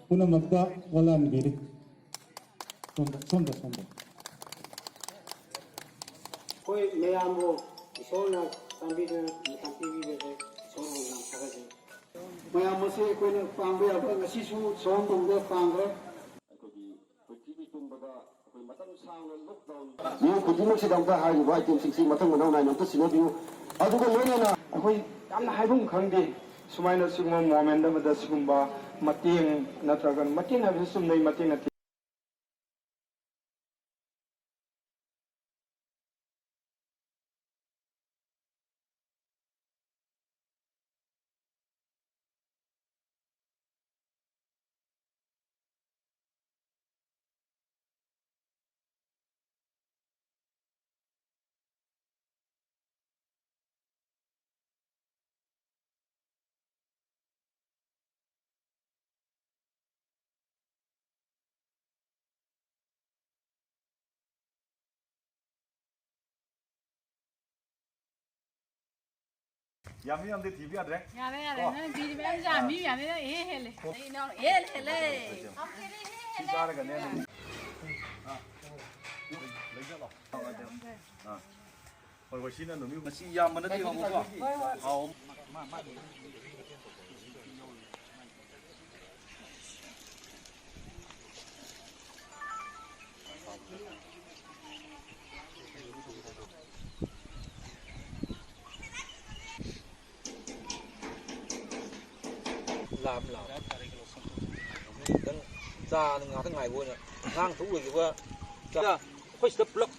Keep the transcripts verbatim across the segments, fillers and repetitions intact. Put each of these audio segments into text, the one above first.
ꯄꯨꯝꯅꯃꯛꯇ ꯋꯥꯂꯥꯟꯕꯤꯔꯤ꯫ ꯁꯣꯝꯗ, ꯁꯣꯝꯗ, ꯁꯣꯝꯗ꯫ ꯑꯩꯈꯣꯏ ꯃꯌꯥꯝꯕꯨ ꯏꯁꯣꯔꯅ ꯆꯥꯟꯕꯤꯗꯨꯅ ꯃꯇꯝ ꯄꯤꯕꯤꯕꯁꯦ ꯏꯁꯣꯔꯕꯨ ꯌꯥꯝ ꯊꯥꯒꯠꯆꯩ꯫ ꯃꯌꯥꯝ ꯑꯁꯤ ꯑꯩꯈꯣꯏꯅ ꯄꯥꯡꯕ ꯌꯥꯕ ꯉꯁꯤꯁꯨ ꯁꯣꯝꯗ ꯄꯥꯡꯈ꯭ꯔꯦ꯫ ꯑꯩꯈꯣꯏꯒꯤ ꯄ꯭ꯔꯤꯊꯤꯕꯤ ꯄꯨꯝꯕꯗ ꯑꯩꯈꯣꯏ ꯃꯇꯝ ꯁꯥꯡꯅ ꯂꯣꯛꯗꯥꯎꯟ ꯃꯤꯑꯣꯏ ꯈꯨꯗꯤꯡꯃꯛꯁꯤꯗ ꯑꯝꯇ ꯍꯥꯏꯔꯤꯕ ꯑꯥꯏꯇꯦꯝꯁꯤꯡꯁꯤ ꯃꯊꯪ ꯃꯅꯥꯎ ꯅꯥꯏꯅ ꯑꯝꯇ ꯁꯤꯟꯅꯕꯤꯌꯨ꯫ ꯑꯗꯨꯒ ꯂꯣꯏꯅꯅ ꯑꯩꯈꯣꯏ ꯌꯥꯝꯅ ꯍꯥꯏꯐꯝ ꯈꯪꯗꯦ, ꯁꯨꯃꯥꯏꯅ ꯁꯤꯒꯨꯝꯕ ꯃꯣꯃꯦꯟ ꯑꯃꯗ ꯁꯤꯒꯨꯝꯕ ꯃꯇꯦꯡ, ꯅꯠꯇ꯭ꯔꯒ ꯃꯇꯦꯡ ꯍꯥꯏꯕꯁꯤ ꯆꯨꯝꯅꯩ ꯃꯇꯦꯡ ꯅꯠꯇꯦ꯫ ꯌꯥꯝꯃꯤ ꯌꯥꯝꯗꯦ ꯊꯤꯕ ꯌꯥꯗ꯭ꯔꯦ꯫ ꯌꯥꯔꯦ, ꯌꯥꯔꯦ꯫ ꯀꯣ? ꯅꯪ ꯄꯤꯔꯤꯕ ꯃꯌꯥꯝꯁꯦ ꯌꯥꯝꯃꯤ ꯌꯥꯝꯃꯤ ꯅꯪ ꯏꯍꯦ ꯍꯦꯜꯂꯦ꯫ ꯑꯩ ꯏꯅꯥꯎ ꯏꯍꯦ ꯍꯦꯜꯂꯦ꯫ ꯁꯤ ꯆꯥꯔꯒꯅꯦ ꯑꯗꯨꯝ꯫ ꯑꯥ꯫ ꯂꯩꯖꯂꯣ꯫ ꯑꯥ꯫ ꯍꯣꯏ, ꯍꯣꯏ, ꯁꯤꯅ ꯅꯨꯃꯤꯠ ꯉꯁꯤ ꯌꯥꯝꯕ ꯅꯠꯇꯦ ꯍꯥꯎꯕꯀꯣ꯫ ꯍꯣꯏ, ꯍꯣꯏ꯫ ꯍꯥꯎ꯫ ꯂꯥꯝ ꯂꯥꯝ꯫ ꯈꯤꯇꯪ ꯆꯥ ꯉꯥꯛꯇ ꯉꯥꯏꯕ ꯑꯣꯏꯅ ꯑꯉꯥꯡ ꯊꯣꯛ ꯂꯣꯏꯈꯤꯕ ꯆꯥ-, ꯑꯩꯈꯣꯏ ꯁꯤꯗ ꯄꯨꯂꯞ,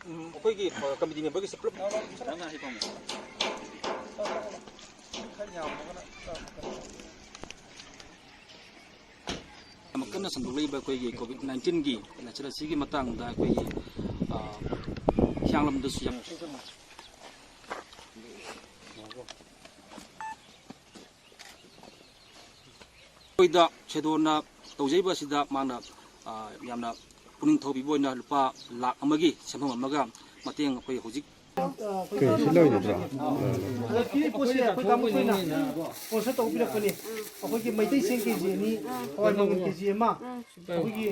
ꯎꯝ, ꯑꯩꯈꯣꯏꯒꯤ ꯀꯃꯤꯇꯤ ꯃꯦꯝꯕꯔꯒꯤꯁꯦ ꯄꯨꯂꯞ ꯌꯥꯝ ꯀꯟꯅ ꯁꯟꯗꯣꯛꯂꯛꯏꯕ ꯑꯩꯈꯣꯏꯒꯤ ꯀꯣꯚꯤꯗ ꯅꯥꯏꯟꯇꯤꯟꯒꯤ ꯂꯥꯏꯆꯠ ꯑꯁꯤꯒꯤ ꯃꯇꯥꯡꯗ ꯑꯩꯈꯣꯏꯒꯤ, ꯑ, ꯍꯤꯌꯥꯡꯂꯝꯗꯁꯨ ꯌꯥꯝ ꯑꯩꯈꯣꯏꯗ ꯁꯦꯗꯣꯅ ꯇꯧꯖꯔꯤꯕ ꯑꯁꯤꯗ ꯃꯥꯅ, ꯑ, ꯌꯥꯝꯅ ꯄꯨꯛꯅꯤꯡ ꯊꯧꯕꯤꯕ ꯑꯣꯏꯅ ꯂꯨꯄꯥ ꯂꯥꯈ ꯑꯃꯒꯤ ꯁꯦꯟꯐꯝ ꯑꯃꯒ ꯃꯇꯦꯡ ꯑꯩꯈꯣꯏ ꯍꯧꯖꯤꯛ ꯀꯩ ꯁꯤ ꯂꯣꯏꯒꯗ꯭ꯔꯣ? ꯑꯗꯣ ꯄꯤꯔꯤꯕ ꯄꯣꯠꯁꯦ ꯑꯩꯈꯣꯏ ꯀꯥꯡꯕꯨ ꯑꯩꯈꯣꯏꯅ sponsor ꯇꯧꯕꯤꯔꯛꯄꯅꯤ꯫ ꯑꯩꯈꯣꯏꯒꯤ ꯃꯩꯇꯩ ꯆꯦꯡ ꯀꯦ ꯖꯤ ꯑꯅꯤ, ꯍꯋꯥꯏ ꯃꯪꯒꯟ ꯀꯦ ꯖꯤ ꯑꯃ, ꯑꯩꯈꯣꯏꯒꯤ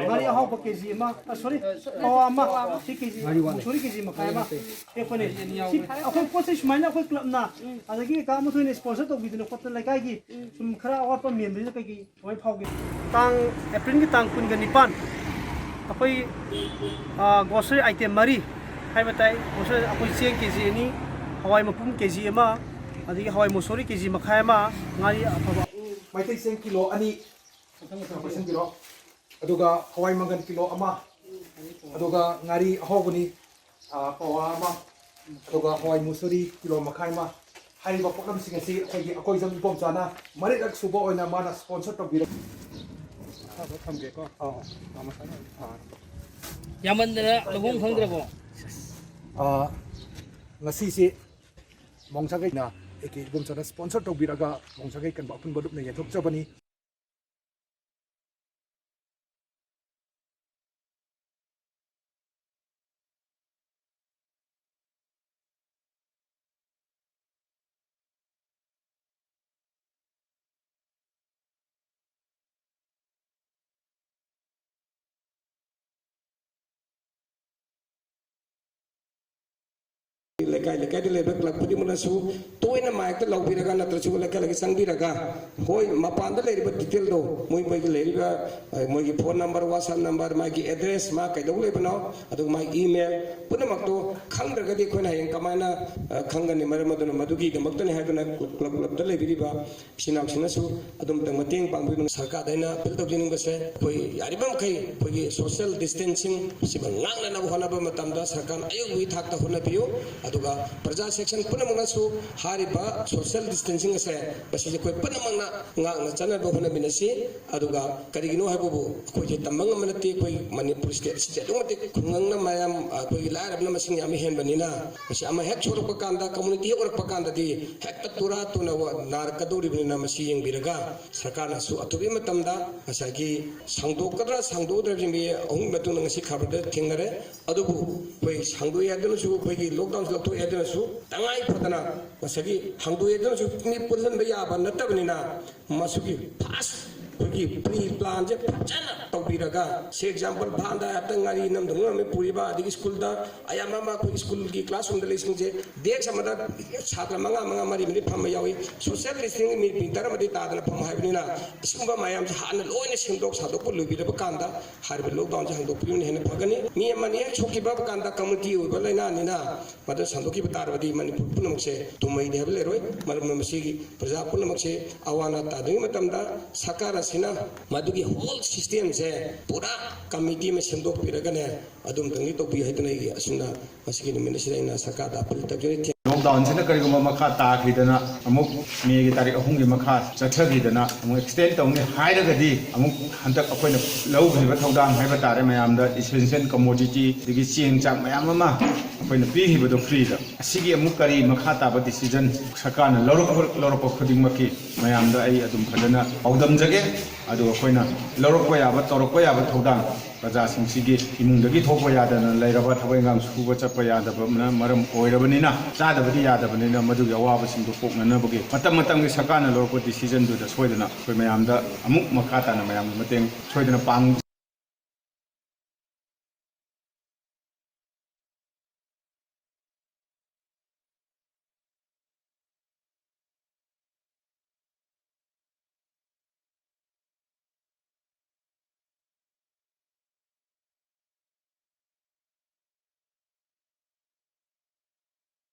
ꯉꯥꯔꯤ ꯑꯍꯥꯎꯕ ꯀꯦ ꯖꯤ ꯑꯃ, ꯑ, sorry, ꯄꯋꯥ ꯑꯃ, ꯁꯤ ꯀꯦ ꯖꯤ, ꯃꯨꯛꯁꯣꯔꯤ ꯀꯦ ꯖꯤ ꯃꯈꯥꯏ ꯑꯃ ꯄꯤꯔꯛꯄꯅꯦ꯫ ꯁꯤ ꯑꯩꯈꯣꯏ ꯄꯣꯠ ꯆꯩ ꯁꯨꯃꯥꯏꯅ ꯑꯩꯈꯣꯏ clubꯅ, ꯑꯗꯒꯤ ꯀꯥ ꯑꯃ ꯊꯣꯏꯅ sponsor ꯇꯧꯕꯤꯗꯅ ꯈꯣꯠꯇꯅ ꯂꯩꯀꯥꯏꯒꯤ ꯁꯨꯝ ꯈꯔ ꯑꯋꯥꯠꯄ ꯃꯦꯟꯕꯁꯤꯅ ꯀꯩꯀꯩ ꯀꯃꯥꯏꯅ ꯐꯥꯎꯒꯦ? ꯇꯥꯡ, ꯑꯦꯄ꯭ꯔꯤꯜꯒꯤ ꯇꯥꯡ ꯀꯨꯟꯒ ꯅꯤꯄꯥꯟ ꯑꯩꯈꯣꯏ, ꯑ, grocery item ꯃꯔꯤ ꯍꯥꯏꯕ ꯇꯥꯏ꯫ Grocery ꯑꯩꯈꯣꯏ ꯆꯦꯡ ꯀꯦ ꯖꯤ ꯑꯅꯤ, ꯍꯋꯥꯏ ꯃꯄꯨꯝ ꯀꯦ ꯖꯤ ꯑꯃ, ꯑꯗꯒꯤ ꯍꯋꯥꯏ ꯃꯨꯛꯁꯣꯔꯤ ꯀꯦ ꯖꯤ ꯃꯈꯥꯏ ꯑꯃ, ꯉꯥꯔꯤ ꯑꯐꯕ꯫ ꯃꯩꯇꯩ ꯆꯦꯡ ꯀꯤꯂꯣ ꯑꯅꯤ ꯄꯨꯁꯤꯟꯕꯤꯔꯣ꯫ ꯑꯗꯨꯒ ꯍꯋꯥꯏ ꯃꯪꯒꯟ ꯀꯤꯂꯣ ꯑꯃ, ꯑꯗꯨꯒ ꯉꯥꯔꯤ ꯑꯍꯥꯎꯕꯅꯤ, ꯑ, ꯄꯋꯥ ꯑꯃ, ꯑꯗꯨꯒ ꯍꯋꯥꯏ ꯃꯨꯁꯨꯔꯤ ꯀꯤꯂꯣ ꯃꯈꯥꯏ ꯑꯃ꯫ ꯍꯥꯏꯔꯤꯕ ꯄꯣꯠꯂꯝꯁꯤꯡ ꯑꯁꯤ ꯑꯩꯈꯣꯏꯒꯤ ꯑꯀꯣꯏꯖꯝ ꯏꯕꯣꯝꯆꯥꯅ ꯃꯔꯤꯔꯛ ꯁꯨꯕ ꯑꯣꯏꯅ ꯃꯥꯅ sponsor ꯇꯧꯕꯤꯔꯛ-, ꯊꯝꯒꯦꯀꯣ꯫ ꯑꯥ, ꯑꯥ, ꯃꯁꯥꯅ, ꯑꯥ꯫ ꯌꯥꯝꯃꯟꯗꯅ ꯂꯧꯐꯝ ꯈꯪꯗ꯭ꯔꯕꯣ? ꯑꯥ, ꯉꯁꯤꯁꯤ ꯃꯣꯡꯁꯥꯒꯩꯅ ꯑꯦ ꯀꯦ ꯏꯕꯣꯝꯆꯥꯅ sponsor ꯇꯧꯕꯤꯔꯒ ꯃꯣꯡꯁꯥꯒꯩ ꯀꯟꯕ ꯑꯄꯨꯟꯕ ꯂꯨꯞꯅ ꯌꯦꯟꯊꯣꯛꯆꯕꯅꯤ꯫ ꯂꯩꯀꯥꯏ ꯂꯩꯀꯥꯏꯗ ꯂꯩꯕ club ꯈꯨꯗꯤꯡꯃꯛꯅꯁꯨ ꯇꯣꯏꯅ ꯃꯥꯏꯛꯇ ꯂꯥꯎꯕꯤꯔꯒ ꯅꯠꯇ꯭ꯔꯁꯨ ꯂꯩꯀꯥꯏ ꯂꯩꯀꯥꯏ ꯆꯪꯕꯤꯔꯒ, ꯍꯣꯏ, ꯃꯄꯥꯟꯗ ꯂꯩꯔꯤꯕ detailꯗꯣ, ꯃꯣꯏ ꯃꯣꯏꯒꯤ ꯂꯩꯔꯤꯕ, ꯑ, ꯃꯣꯏꯒꯤ phone number, WhatsApp number, ꯃꯥꯒꯤ address, ꯃꯥ ꯀꯩꯗꯧ ꯂꯩꯕꯅꯣ, ꯑꯗꯨꯒ ꯃꯥꯒꯤ email ꯄꯨꯝꯅꯃꯛꯇꯣ ꯈꯪꯗ꯭ꯔꯒꯗꯤ ꯑꯩꯈꯣꯏꯅ ꯍꯌꯦꯡ ꯀꯃꯥꯏꯅ, ꯑ, ꯈꯪꯒꯅꯤ? ꯃꯔꯝ ꯑꯗꯨꯅ ꯃꯗꯨꯒꯤꯗꯃꯛꯇꯅꯤ ꯍꯥꯏꯗꯨꯅ club, club, clubꯇ ꯂꯩꯕꯤꯔꯤꯕ ꯏꯆꯤꯟ ꯏꯅꯥꯎꯁꯤꯡꯅꯁꯨ ꯑꯗꯨꯝꯇꯪ ꯃꯇꯦꯡ ꯄꯥꯡꯕꯤꯕ꯫ ꯁꯔꯀꯥꯔꯗ ꯑꯩꯅ appeal ꯇꯧꯖꯅꯤꯡꯕꯁꯦ, ꯑꯩꯈꯣꯏ ꯌꯥꯔꯤꯕ ꯃꯈꯩ ꯑꯩꯈꯣꯏꯒꯤ social distancing ꯁꯤꯃ ꯉꯥꯛꯅꯅꯕ ꯍꯣꯠꯅꯕ ꯃꯇꯝꯗ ꯁꯔꯀꯥꯔꯅ ꯑꯌꯧꯕꯒꯤ ꯊꯥꯛꯇ ꯍꯣꯠꯅꯕꯤꯌꯨ꯫ ꯑꯗꯨ ꯑꯗꯨꯒ ꯄ꯭ꯔꯖꯥ ꯁꯦꯛꯁꯟ ꯄꯨꯝꯅꯃꯛꯅꯁꯨ ꯍꯥꯏꯔꯤꯕ ꯁꯣꯁꯤꯌꯦꯜ ꯗꯤꯁꯇꯦꯟꯁꯤꯡ ꯑꯁꯦ ꯃꯁꯤꯁꯦ ꯑꯩꯈꯣꯏ ꯄꯨꯝꯅꯃꯛꯅ ꯉꯥꯛꯅ ꯆꯠꯅꯕ ꯍꯣꯠꯅꯃꯤꯟꯅꯁꯤ꯫ ꯑꯗꯨꯒ ꯀꯔꯤꯒꯤꯅꯣ ꯍꯥꯏꯕꯕꯨ ꯑꯩꯈꯣꯏꯁꯦ ꯇꯝꯕ ꯉꯝꯕ ꯅꯠꯇꯦ꯫ ꯑꯩꯈꯣꯏ ꯃꯅꯤꯄꯨꯔ ꯁ꯭ꯇꯦꯠ ꯑꯁꯤꯗꯤ ꯑꯗꯨꯛꯀꯤ ꯃꯇꯤꯛ ꯈꯨꯡꯒꯪꯅ ꯃꯌꯥꯝ, ꯑꯩꯈꯣꯏꯒꯤ ꯂꯥꯏꯔꯕꯅ ꯃꯁꯤꯡ ꯌꯥꯝ ꯍꯦꯟꯕꯅꯤꯅ, ꯃꯁꯤ ꯑꯃ ꯍꯦꯛ ꯁꯣꯛꯂꯛꯄ ꯀꯥꯟꯗ, ꯀꯝꯃꯨꯅꯤꯇꯤ ꯍꯦꯛ ꯑꯣꯏꯔꯛꯄ ꯀꯥꯟꯗꯗꯤ ꯍꯦꯛꯇ ꯇꯨꯔꯥ ꯇꯨꯅ ꯋꯥ-, ꯅꯥꯔꯛꯀꯗꯧꯔꯤꯕꯅꯤꯅ, ꯃꯁꯤ ꯌꯦꯡꯕꯤꯔꯒ ꯁꯔꯀꯥꯔꯅꯁꯨ ꯑꯊꯨꯕꯒꯤ ꯃꯇꯝꯗ ꯉꯁꯥꯏꯒꯤ ꯁꯥꯡꯗꯣꯛꯀꯗ꯭ꯔꯥ ꯁꯥꯡꯗꯣꯛꯑꯣꯏꯗ꯭ꯔꯥ ꯍꯥꯏꯕꯁꯤ ꯃꯤ ꯑꯍꯨꯝꯒꯤ ꯃꯇꯨꯡꯗ ꯉꯁꯤ ꯈꯕꯔꯗ ꯊꯦꯡꯅꯔꯦ꯫ ꯑꯗꯨꯕꯨ ꯑꯩꯈꯣꯏ ꯁꯥꯡꯗꯣꯛꯏ ꯍꯥꯏꯗꯨꯅꯁꯨ, ꯑꯩꯈꯣꯏꯒꯤ ꯂꯣꯛꯗꯥꯎꯟꯁꯦ ꯂꯧꯊꯣꯛꯑꯦ ꯍꯥꯏꯗꯨꯅꯁꯨ ꯇꯉꯥꯏ ꯐꯗꯅ ꯉꯁꯥꯏꯒꯤ ꯍꯥꯡꯗꯣꯛꯑꯦ ꯍꯥꯏꯗꯨꯅꯁꯨ ꯃꯤ ꯄꯨꯜꯍꯟꯕ ꯌꯥꯕ ꯅꯠꯇꯕꯅꯤꯅ, ꯃꯁꯤꯒꯤ ꯐꯥꯁ ꯑꯩꯈꯣꯏꯒꯤ ꯄ꯭ꯔꯤ ꯄ꯭ꯂꯥꯟꯁꯦ ꯐꯖꯅ ꯇꯧꯕꯤꯔꯒ, ꯁꯤ ꯑꯦꯛꯖꯥꯝꯄꯜ ꯏꯝꯐꯥꯜꯗ ꯍꯦꯛꯇ ꯉꯥꯔꯤ ꯅꯝꯗꯨꯅ ꯂꯣꯏꯔꯝꯃꯤ ꯄꯨꯔꯤꯕ, ꯑꯗꯒꯤ ꯁ꯭ꯀꯨꯜꯗ ꯑꯌꯥꯝꯕ ꯑꯃ ꯑꯩꯈꯣꯏ ꯁ꯭ꯀꯨꯜꯒꯤ ꯀ꯭ꯂꯥꯁꯔꯨꯝꯗ ꯂꯩꯁꯤꯡꯁꯦ ꯗꯦꯁꯛ ꯑꯃꯗ ꯁꯥꯇ꯭ꯔ ꯃꯉꯥ, ꯃꯉꯥ, ꯃꯔꯤ, ꯃꯔꯤ ꯐꯝꯕ ꯌꯥꯎꯏ꯫ ꯁꯣꯁꯤꯌꯦꯜ ꯗꯤꯁꯇꯦꯟꯁꯤꯡ ꯃꯤꯅꯤꯠ ꯃꯤꯅꯤꯠ ꯇꯔꯥꯃꯥꯊꯣꯏ ꯇꯥꯗꯅ ꯐꯝꯃꯨ ꯍꯥꯏꯕꯅꯤꯅ, ꯑꯁꯤꯒꯨꯝꯕ ꯃꯌꯥꯝꯁꯦ ꯍꯥꯟꯅ ꯂꯣꯏꯅ ꯁꯦꯝꯗꯣꯛ ꯁꯥꯗꯣꯛꯄ ꯂꯣꯏꯕꯤꯔꯕ ꯀꯥꯟꯗ ꯍꯥꯏꯔꯤꯕ ꯂꯣꯛꯗꯥꯎꯟꯁꯦ ꯍꯥꯡꯗꯣꯛꯄꯤꯕꯅ ꯍꯦꯟꯅ ꯐꯒꯅꯤ꯫ ꯃꯤ ꯑꯃꯅꯤ ꯍꯦꯛ ꯁꯣꯛꯈꯤꯕ ꯀꯥꯟꯗ ꯀꯝꯃꯨꯅꯤꯇꯤ ꯑꯣꯏꯕ ꯂꯥꯏꯅꯥꯅꯤꯅ ꯃꯗꯨ ꯁꯟꯗꯣꯛꯈꯤꯕ ꯇꯥꯔꯕꯗꯤ ꯃꯅꯤꯄꯨꯔ ꯄꯨꯝꯅꯃꯛꯁꯦ ꯇꯨꯝꯃꯩꯗꯦ ꯍꯥꯏꯕ ꯂꯩꯔꯣꯏ꯫ ꯃꯔꯝꯅ ꯃꯁꯤꯒꯤ ꯄ꯭ꯔꯖꯥ ꯄꯨꯝꯅꯃꯛꯁꯦ ꯑꯋꯥ ꯑꯅꯥ ꯇꯥꯗ꯭ꯔꯤꯉꯩ ꯃꯇꯝꯗ ꯁꯔꯀꯥꯔ ꯑꯁꯤꯅ ꯃꯗꯨꯒꯤ ꯍꯣꯜ ꯁꯤꯁꯇꯦꯝꯁꯦ ꯄꯨꯔꯥ ꯀꯃꯤꯇꯤ ꯑꯃ ꯁꯦꯝꯗꯣꯛꯄꯤꯔꯒꯅꯦ, ꯑꯗꯨꯝꯇꯪꯗꯤ ꯇꯧꯕꯤꯌꯨ ꯍꯥꯏꯗꯨꯅ ꯑꯩꯒꯤ ꯑꯁꯨꯝꯅ ꯃꯁꯤꯒꯤ ꯅꯨꯃꯤꯠ ꯑꯁꯤꯗ ꯑꯩꯅ ꯁꯔꯀꯥꯔꯗ ꯑꯄꯤꯜ ꯇꯧꯖꯔꯤ꯫ ꯂꯣꯛꯗꯥꯎꯟꯁꯤꯅ ꯀꯔꯤꯒꯨꯝꯕ ꯃꯈꯥ ꯇꯥꯈꯤꯗꯅ ꯑꯃꯨꯛ ꯃꯦꯒꯤ ꯇꯥꯔꯤꯛ ꯑꯍꯨꯝꯒꯤ ꯃꯈꯥ ꯆꯠꯊꯈꯤꯗꯅ ꯑꯃꯨꯛ ꯑꯦꯛꯁꯇꯦꯟ ꯇꯧꯅꯤ ꯍꯥꯏꯔꯒꯗꯤ, ꯑꯃꯨꯛ ꯍꯟꯗꯛ ꯑꯩꯈꯣꯏꯅ ꯂꯧꯈꯤꯕ ꯊꯧꯗꯥꯡ ꯍꯥꯏꯕ ꯇꯥꯔꯦ, ꯃꯌꯥꯝꯗ ꯏꯁꯦꯟꯁꯤꯌꯦꯜ ꯀꯃꯣꯗꯤꯇꯤ ꯑꯗꯒꯤ ꯆꯦꯡ ꯆꯥꯛ ꯃꯌꯥꯝ ꯑꯃ ꯑꯩꯈꯣꯏꯅ ꯄꯤꯈꯤꯕꯗꯣ ꯐ꯭ꯔꯤꯗ, ꯑꯁꯤꯒꯤ ꯑꯃꯨꯛ ꯀꯔꯤ ꯃꯈꯥ ꯇꯥꯕ ꯗꯤꯁꯤꯖꯟ ꯁꯔꯀꯥꯔꯅ ꯂꯧꯔꯛꯄ, ꯂꯧꯔꯛꯄ ꯈꯨꯗꯤꯡꯃꯛꯀꯤ ꯃꯌꯥꯝꯗ ꯑꯩ ꯑꯗꯨꯝ ꯐꯖꯅ ꯄꯥꯎꯗꯝꯖꯒꯦ꯫ ꯑꯗꯨꯒ ꯑꯩꯈꯣꯏꯅ ꯂꯧꯔꯛꯄ ꯌꯥꯕ, ꯇꯧꯔꯛꯄ ꯌꯥꯕ ꯊꯧꯗꯥꯡ ꯄ꯭ꯔꯖꯥꯁꯤꯡꯁꯤꯒꯤ ꯏꯃꯨꯡꯗꯒꯤ ꯊꯣꯛꯄ ꯌꯥꯗꯅ ꯂꯩꯔꯕ, ꯊꯕꯛ ꯏꯪꯈꯥꯡ ꯁꯨꯕ ꯆꯠꯄ ꯌꯥꯗꯕꯅ ꯃꯔꯝ ꯑꯣꯏꯔꯕꯅꯤꯅ, ꯆꯥꯗꯕꯗꯤ ꯌꯥꯗꯕꯅꯤꯅ, ꯃꯗꯨꯒꯤ ꯑꯋꯥꯕꯁꯤꯡꯗꯨ ꯀꯣꯛꯅꯅꯕꯒꯤ ꯃꯇꯝ ꯃꯇꯝꯒꯤ ꯁꯔꯀꯥꯔꯅ ꯂꯧꯔꯛꯄ ꯗꯤꯁꯤꯖꯟꯗꯨꯗ ꯁꯣꯏꯗꯅ ꯑꯩꯈꯣꯏ ꯃꯌꯥꯝꯗ ꯑꯃꯨꯛ ꯃꯈꯥ ꯇꯥꯅ ꯃꯌꯥꯝꯒꯤ ꯃꯇꯦꯡ ꯁꯣꯏꯗꯅ ꯄꯥꯡ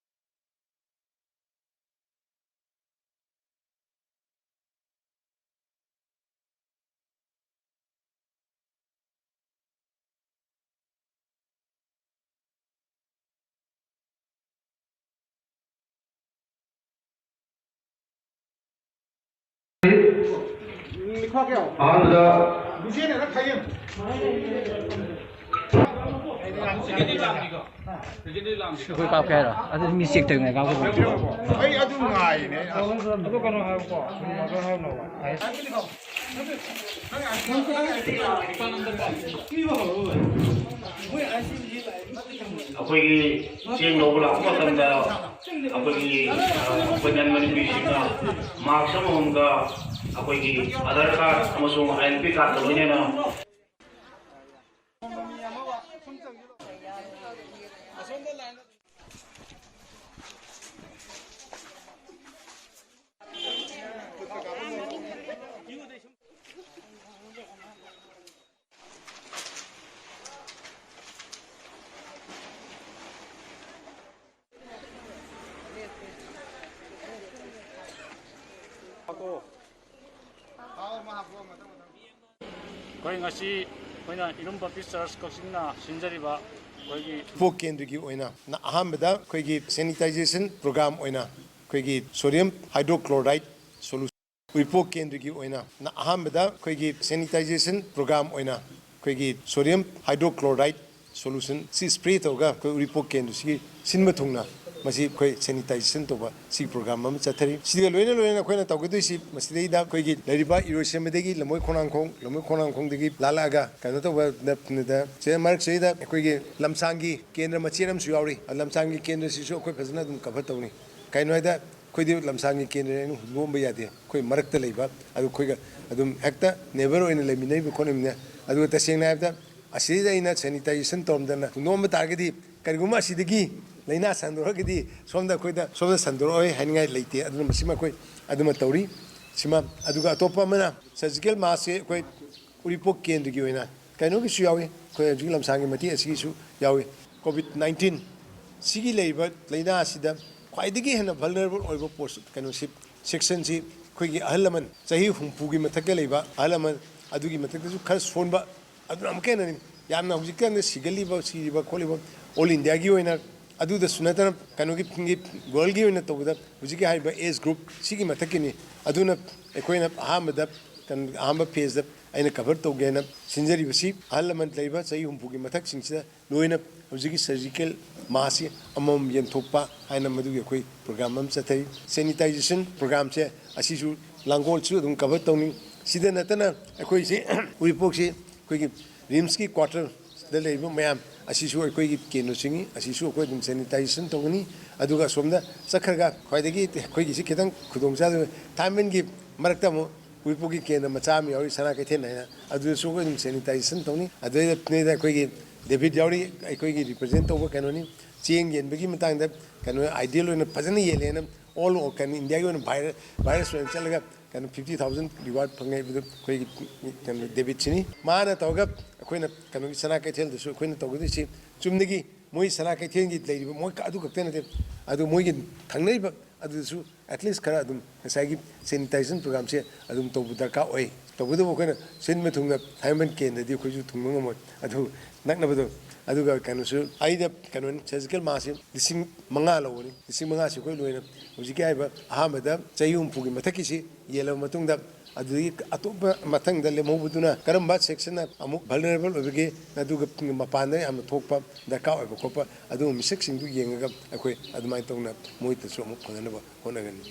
ꯑꯍꯥꯟꯕꯗ ꯑꯩꯈꯣꯏ ꯀꯥꯞꯀꯦ ꯍꯥꯏꯔꯣ? ꯑꯗꯨꯗꯤ ꯃꯤ ꯆꯦꯛ ꯇꯧꯔꯤꯉꯩ ꯀꯥꯞꯀꯗꯕꯅꯤ꯫ ꯑꯩ ꯑꯗꯨ ꯉꯥꯏꯔꯤꯅꯦ꯫ ꯑꯗꯨ ꯀꯩꯅꯣ ꯍꯥꯏꯌꯨꯀꯣ꯫ ꯑꯩꯈꯣꯏꯒꯤ ꯆꯦꯡ ꯂꯧꯕ ꯂꯥꯛꯄ ꯃꯇꯝꯗ ꯑꯩꯈꯣꯏꯒꯤ, ꯑ, ꯑꯩꯈꯣꯏ ꯅꯟ ꯃꯅꯤꯄꯨꯔꯤꯁꯤꯡꯅ ꯃꯥꯛꯁ ꯑꯃꯃꯝꯒ ꯑꯩꯈꯣꯏꯒꯤ ꯑꯙꯥꯔ ꯀꯥꯔꯗ ꯑꯃꯁꯨꯡ ꯑꯥꯏ ꯑꯦꯟ ꯄꯤ ꯀꯥꯔꯗꯀ ꯂꯣꯏꯅꯅ ꯑꯩꯈꯣꯏ ꯉꯁꯤ ꯑꯩꯈꯣꯏꯅ ꯏꯔꯨꯝ ꯕꯞꯇꯤꯁ ꯆꯔꯆ ꯀꯛꯆꯤꯡꯅ ꯁꯤꯟꯖꯔꯤꯕ ꯑꯩꯈꯣꯏꯒꯤ ꯏꯄꯣꯛ ꯀꯦꯟꯗ꯭ꯔꯒꯤ ꯑꯣꯏꯅ ꯅ-, ꯑꯍꯥꯟꯕꯗ ꯑꯩꯈꯣꯏꯒꯤ ꯁꯦꯅꯤꯇꯥꯏꯖꯦꯁꯟ ꯄ꯭ꯔꯣꯒ꯭ꯔꯥꯝ ꯑꯣꯏꯅ ꯑꯩꯈꯣꯏꯒꯤ ꯁꯣꯗꯤꯌꯝ ꯍꯥꯏꯗ꯭ꯔꯣꯀ꯭ꯂꯣꯔꯥꯏꯗ ꯁꯣꯂꯨꯁꯟ ꯏꯄꯣꯛ ꯀꯦꯟꯗ꯭ꯔꯒꯤ ꯑꯣꯏꯅ ꯅ-, ꯑꯍꯥꯟꯕꯗ ꯑꯩꯈꯣꯏꯒꯤ ꯁꯦꯅꯤꯇꯥꯏꯖꯦꯁꯟ ꯄ꯭ꯔꯣꯒ꯭ꯔꯥꯝ ꯑꯣꯏꯅ ꯑꯩꯈꯣꯏꯒꯤ ꯁꯣꯗꯤꯌꯝ ꯍꯥꯏꯗ꯭ꯔꯣꯀ꯭ꯂꯣꯔꯥꯏꯗ ꯁꯣꯂꯨꯁꯟ ꯁꯤ ꯁ꯭ꯄ꯭ꯔꯦ ꯇꯧꯔꯒ ꯑꯩꯈꯣꯏ ꯎꯔꯤꯄꯣꯛ ꯀꯦꯟꯗ꯭ꯔꯁꯤꯒꯤ ꯁꯤꯟꯕ ꯊꯨꯡꯅ ꯃꯁꯤ ꯑꯩꯈꯣꯏ ꯁꯦꯅꯤꯇꯥꯏꯖꯦꯁꯟ ꯇꯧꯕ ꯁꯤ ꯄ꯭ꯔꯣꯒ꯭ꯔꯥꯝ ꯑꯃ ꯆꯠꯊꯔꯤ꯫ ꯁꯤꯒ ꯂꯣꯏꯅ ꯂꯣꯏꯅꯅ ꯑꯩꯈꯣꯏꯅ ꯇꯧꯒꯗꯣꯏꯁꯤ ꯃꯁꯤꯗꯩꯗ ꯑꯩꯈꯣꯏꯒꯤ ꯂꯩꯔꯤꯕ ꯏꯔꯣꯏꯁꯦꯝꯕꯗꯒꯤ ꯂꯝꯕꯣꯏ ꯈꯣꯡꯅꯥꯡꯈꯣꯡ, ꯂꯝꯕꯣꯏ ꯈꯣꯡꯅꯥꯡꯈꯣꯡꯗꯒꯤ ꯂꯥꯜꯂꯛꯑꯒ ꯀꯩꯅꯣ ꯇꯧꯕ ꯅ-, ꯅ-, ꯁꯤꯗ ꯃꯔꯛꯁꯤꯗꯩꯗ ꯑꯩꯈꯣꯏꯒꯤ ꯂꯝꯁꯥꯡꯒꯤ ꯀꯦꯟꯗ꯭ꯔ ꯃꯆꯦꯠ ꯑꯃꯁꯨ ꯌꯥꯎꯔꯤ꯫ ꯂꯝꯁꯥꯡꯒꯤ ꯀꯦꯟꯗ꯭ꯔꯁꯤꯁꯨ ꯑꯩꯈꯣꯏ ꯐꯖꯅ ꯑꯗꯨꯝ ꯀꯚꯔ ꯇꯧꯅꯤ꯫ ꯀꯩꯅꯣ ꯍꯥꯏꯗ ꯑꯩꯈꯣꯏꯗꯤ ꯂꯝꯁꯥꯡꯒꯤ ꯀꯦꯟꯗ꯭ꯔꯅꯤ, ꯍꯨꯟꯗꯣꯛꯑꯝꯕ ꯌꯥꯗꯦ꯫ ꯑꯩꯈꯣꯏ ꯃꯔꯛꯇ ꯂꯩꯕ, ꯑꯗꯨ ꯑꯩꯈꯣꯏꯒ ꯑꯗꯨꯝ ꯍꯦꯛꯇ ꯅꯦꯕꯔ ꯑꯣꯏꯅ ꯂꯩꯃꯤꯟꯅꯔꯤꯕ ꯈꯣꯠꯂꯤꯕꯅꯤꯅ꯫ ꯑꯗꯨꯒ ꯇꯁꯦꯡꯅ ꯍꯥꯏꯔꯕꯗ ꯑꯁꯤꯗꯩꯗ ꯑꯩꯅ ꯁꯦꯅꯤꯇꯥꯏꯖꯦꯁꯟ ꯇꯧꯔꯝꯗꯅ ꯍꯨꯟꯗꯣꯛꯑꯝꯕ ꯇꯥꯔꯒꯗꯤ, ꯀꯔꯤꯒꯨꯝꯕ ꯑꯁꯤꯗꯒꯤ ꯂꯥꯏꯅꯥ ꯁꯟꯗꯣꯔꯛꯑꯒꯗꯤ ꯁꯣꯝꯗ ꯑꯩꯈꯣꯏꯗ, ꯁꯣꯝꯗ ꯁꯟꯗꯣꯔꯛꯑꯣꯏ ꯍꯥꯏꯅꯤꯡꯉꯥꯏ ꯂꯩꯇꯦ꯫ ꯑꯗꯨꯅ ꯃꯁꯤꯃ ꯑꯩꯈꯣꯏ ꯑꯗꯨꯃ ꯇꯧꯔꯤ꯫ ꯁꯤꯃ, ꯑꯗꯨꯒ ꯑꯇꯣꯞꯄ ꯑꯃꯅ ꯁꯔꯖꯤꯀꯦꯜ ꯃꯥꯁꯁꯦ ꯑꯩꯈꯣꯏ ꯎꯔꯤꯄꯣꯛ ꯀꯦꯟꯗ꯭ꯔꯒꯤ ꯑꯣꯏꯅ ꯀꯩꯅꯣꯒꯤꯁꯨ ꯌꯥꯎꯏ, ꯑꯩꯈꯣꯏ ꯍꯧꯖꯤꯛ ꯂꯝꯁꯥꯡꯒꯤ ꯃꯇꯦꯛ ꯑꯁꯤꯒꯤꯁꯨ ꯌꯥꯎꯏ꯫ ꯀꯣꯚꯤꯗ ꯅꯥꯏꯟꯇꯤꯟ ꯁꯤꯒꯤ ꯂꯩꯔꯤꯕ ꯂꯥꯏꯅꯥ ꯑꯁꯤꯗ ꯈ꯭ꯋꯥꯏꯗꯒꯤ ꯍꯦꯟꯅ ꯚꯜꯅꯔꯦꯕꯜ ꯑꯣꯏꯕ ꯄꯣꯁ-, ꯀꯩꯅꯣꯁꯤ, ꯁꯦꯛꯁꯟꯁꯤ ꯑꯩꯈꯣꯏꯒꯤ ꯑꯍꯜ ꯂꯃꯟ, ꯆꯍꯤ ꯍꯨꯝꯐꯨꯒꯤ ꯃꯊꯛꯇ ꯂꯩꯕ ꯑꯍꯜ ꯂꯃꯟ, ꯑꯗꯨꯒꯤ ꯃꯊꯛꯇꯁꯨ ꯈꯔ ꯁꯣꯟꯕ, ꯑꯗꯨꯅ ꯑꯃꯨꯛꯀ ꯍꯦꯟꯅ ꯌꯥꯝꯅ ꯍꯧꯖꯤꯛꯀꯥꯟꯗ ꯁꯤꯒꯜꯂꯤꯕ, ꯁꯤꯔꯤꯕ ꯈꯣꯠꯂꯤꯕ ꯑꯣꯜ ꯏꯟꯗꯤꯌꯥꯒꯤ ꯑꯣꯏꯅ, ꯑꯗꯨꯗꯁꯨ ꯅꯠꯇꯅ ꯀꯩꯅꯣꯒꯤ ꯋꯥꯔꯜꯒꯤ ꯑꯣꯏꯅ ꯇꯧꯕꯗ ꯍꯧꯖꯤꯛꯀꯤ ꯍꯥꯏꯔꯤꯕ ꯑꯦꯖ ꯒ꯭ꯔꯨꯞ ꯁꯤꯒꯤ ꯃꯊꯛꯀꯤꯅꯤ꯫ ꯑꯗꯨꯅ ꯑꯩꯈꯣꯏꯅ ꯑꯍꯥꯟꯕꯗ ꯀꯟ-, ꯑꯍꯥꯟꯕ ꯐꯦꯁꯇ ꯑꯩꯅ ꯀꯚꯔ ꯇꯧꯒꯦꯅ ꯁꯤꯟꯖꯔꯤꯕꯁꯤ ꯑꯍꯜ ꯂꯃꯟ ꯂꯩꯕ ꯆꯍꯤ ꯍꯨꯝꯐꯨꯒꯤ ꯃꯊꯛꯁꯤꯡꯁꯤꯗ ꯂꯣꯏꯅ ꯍꯧꯖꯤꯛꯀꯤ ꯁꯔꯖꯤꯀꯦꯜ ꯃꯥꯁꯤ ꯑꯃꯃꯝ ꯌꯦꯟꯊꯣꯛꯄ ꯍꯥꯏꯅ ꯃꯗꯨꯒꯤ ꯑꯩꯈꯣꯏ ꯄ꯭ꯔꯣꯒ꯭ꯔꯥꯝ ꯑꯃ ꯆꯠꯊꯔꯤ꯫ ꯁꯦꯅꯤꯇꯥꯏꯖꯦꯁꯟ ꯄ꯭ꯔꯣꯒ꯭ꯔꯥꯝꯁꯦ ꯑꯁꯤꯁꯨ ꯂꯥꯡꯒꯣꯜꯁꯨ ꯑꯗꯨꯝ ꯀꯚꯔ ꯇꯧꯅꯤ꯫ ꯁꯤꯗ ꯅꯠꯇꯅ ꯑꯩꯈꯣꯏꯁꯤ ꯎꯔꯤꯄꯣꯛꯁꯤ ꯑꯩꯈꯣꯏꯒꯤ ꯔꯤꯝꯁꯀꯤ ꯀ꯭ꯋꯥꯇꯔꯗ ꯂꯩꯔꯤꯕ ꯃꯌꯥꯝ ꯑꯁꯤꯁꯨ ꯑꯩꯈꯣꯏꯒꯤ ꯀꯦꯟꯗ꯭ꯔꯁꯤꯡꯅꯤ꯫ ꯑꯁꯤꯁꯨ ꯑꯩꯈꯣꯏ ꯑꯗꯨꯝ ꯁꯦꯅꯤꯇꯥꯏꯖꯦꯁꯟ ꯇꯧꯒꯅꯤ꯫ ꯑꯗꯨꯒ ꯑꯁꯣꯝꯗ ꯆꯠꯈ꯭ꯔꯒ ꯈ꯭ꯋꯥꯏꯗꯒꯤ ꯑꯩꯈꯣꯏꯒꯤꯁꯤ ꯈꯤꯇꯪ ꯈꯨꯗꯣꯡꯆꯥꯗꯕ ꯊꯥꯏꯃꯟꯒꯤ ꯃꯔꯛꯇ ꯑꯃꯨꯛ ꯎꯔꯤꯄꯣꯛꯀꯤ ꯀꯦꯟꯗ꯭ꯔ ꯃꯆꯥ ꯑꯃ ꯌꯥꯎꯔꯤ, ꯁꯅꯥ ꯀꯩꯊꯦꯜ ꯍꯥꯏꯅ, ꯑꯗꯨꯗꯁꯨ ꯑꯩꯈꯣꯏ ꯑꯗꯨꯝ ꯁꯦꯅꯤꯇꯥꯏꯖꯦꯁꯟ ꯇꯧꯅꯤ꯫ ꯑꯗꯨꯗꯩꯗ ꯅꯣꯏꯗ ꯑꯩꯈꯣꯏꯒꯤ ꯗꯦꯕꯤꯠ ꯌꯥꯎꯔꯤ, ꯑꯩꯈꯣꯏꯒꯤ ꯔꯤꯄ꯭ꯔꯖꯦꯟ ꯇꯧꯕ ꯀꯩꯅꯣꯅꯤ꯫ ꯆꯦꯡ ꯌꯦꯟꯕꯒꯤ ꯃꯇꯥꯡꯗ ꯀꯩꯅꯣ ꯑꯥꯏꯗꯤꯌꯦꯜ ꯑꯣꯏꯅ ꯐꯖꯅ ꯌꯦꯜꯂꯦꯅ ꯑꯣꯜ ꯑꯣ-, ꯀꯩꯅꯣ ꯏꯟꯗꯤꯌꯥꯒꯤ ꯑꯣꯏꯅ ꯚꯥꯏꯔ-, ꯚꯥꯏꯔꯁ ꯑꯣꯏꯅ ꯆꯠꯂꯒ ꯀꯩꯅꯣ ꯐꯤꯐꯇꯤ ꯊꯥꯎꯖꯟ ꯔꯤꯋꯥꯔꯗ ꯐꯪꯉꯦ ꯍꯥꯏꯕꯗꯣ ꯑꯩꯈꯣꯏꯒꯤ ꯀꯩꯅꯣ ꯗꯦꯕꯤꯠꯁꯤꯅꯤ꯫ ꯃꯥꯅ ꯇꯧꯔꯒ ꯑꯩꯈꯣꯏꯅ ꯀꯩꯅꯣꯒꯤ ꯁꯅꯥ ꯀꯩꯊꯦꯜꯗꯁꯨ ꯑꯩꯈꯣꯏꯅ ꯇꯧꯒꯗꯣꯏꯁꯤ ꯆꯨꯝꯅꯒꯤ ꯃꯣꯏ ꯁꯅꯥ ꯀꯩꯊꯦꯜꯒꯤ ꯂꯩꯔꯤꯕ ꯃꯣꯏ ꯑꯗꯨ ꯈꯛꯇ ꯅꯠꯇꯦ, ꯑꯗꯨ ꯃꯣꯏꯒꯤ ꯊꯪꯅꯔꯤꯕ ꯑꯗꯨꯗꯁꯨ ꯑꯦꯠꯂꯤꯁ ꯈꯔ ꯑꯗꯨꯝ ꯉꯁꯥꯏꯒꯤ ꯁꯦꯅꯤꯇꯥꯏꯖꯦꯁꯟ ꯄ꯭ꯔꯣꯒ꯭ꯔꯥꯝꯁꯦ ꯑꯗꯨꯝ ꯇꯧꯕ ꯗꯔꯀꯥꯔ ꯑꯣꯏ꯫ ꯇꯧꯕꯇꯕꯨ ꯑꯩꯈꯣꯏꯅ ꯁꯤꯟꯕ ꯊꯨꯡꯅ ꯊꯥꯡꯃꯩꯕꯟ ꯀꯦꯟꯗ꯭ꯔꯗꯤ ꯑꯩꯈꯣꯏꯁꯨ ꯊꯨꯡꯕ ꯉꯝꯃꯣꯏ꯫ ꯑꯗꯨ ꯅꯛꯅꯕꯗꯣ, ꯑꯗꯨꯒ ꯀꯩꯅꯣꯁꯨ ꯑꯩꯗ ꯀꯩꯅꯣꯅꯤ, ꯁꯔꯖꯤꯀꯦꯜ ꯃꯥꯁꯤ ꯂꯤꯁꯤꯡ ꯃꯉꯥ ꯂꯧꯕꯅꯤ꯫ ꯂꯤꯁꯤꯡ ꯃꯉꯥꯁꯤ ꯑꯩꯈꯣꯏ ꯂꯣꯏꯅ ꯍꯧꯖꯤꯛꯀꯤ ꯍꯥꯏꯔꯤꯕ ꯑꯍꯥꯟꯕꯗ ꯆꯍꯤ ꯍꯨꯝꯐꯨꯒꯤ ꯃꯊꯛꯀꯤꯁꯤ ꯌꯦꯜꯂꯕ ꯃꯇꯨꯡꯗ, ꯑꯗꯨꯗꯒꯤ ꯑꯇꯣꯞꯄ ꯃꯊꯪꯗ ꯂꯦꯝꯍꯧꯕꯗꯨꯅ ꯀꯔꯝꯕ ꯁꯦꯛꯁꯟꯅ ꯑꯃꯨꯛ ꯚꯜꯅꯔꯦꯕꯜ ꯑꯣꯏꯕꯒꯦ, ꯑꯗꯨꯒ ꯃꯄꯥꯟꯗ ꯌꯥꯝꯅ ꯊꯣꯛꯄ ꯗꯔꯀꯥꯔ ꯑꯣꯏꯕ ꯈꯣꯠꯄ ꯑꯗꯨꯒꯨꯝꯕ ꯃꯤꯁꯛꯁꯤꯡꯗꯨ ꯌꯦꯡꯉꯒ ꯑꯩꯈꯣꯏ ꯑꯗꯨꯃꯥꯏꯅ ꯇꯧꯅ ꯃꯣꯏꯗꯁꯨ ꯑꯃꯨꯛ ꯐꯪꯍꯟꯅꯕ ꯍꯣꯠꯅꯒꯅꯤ꯫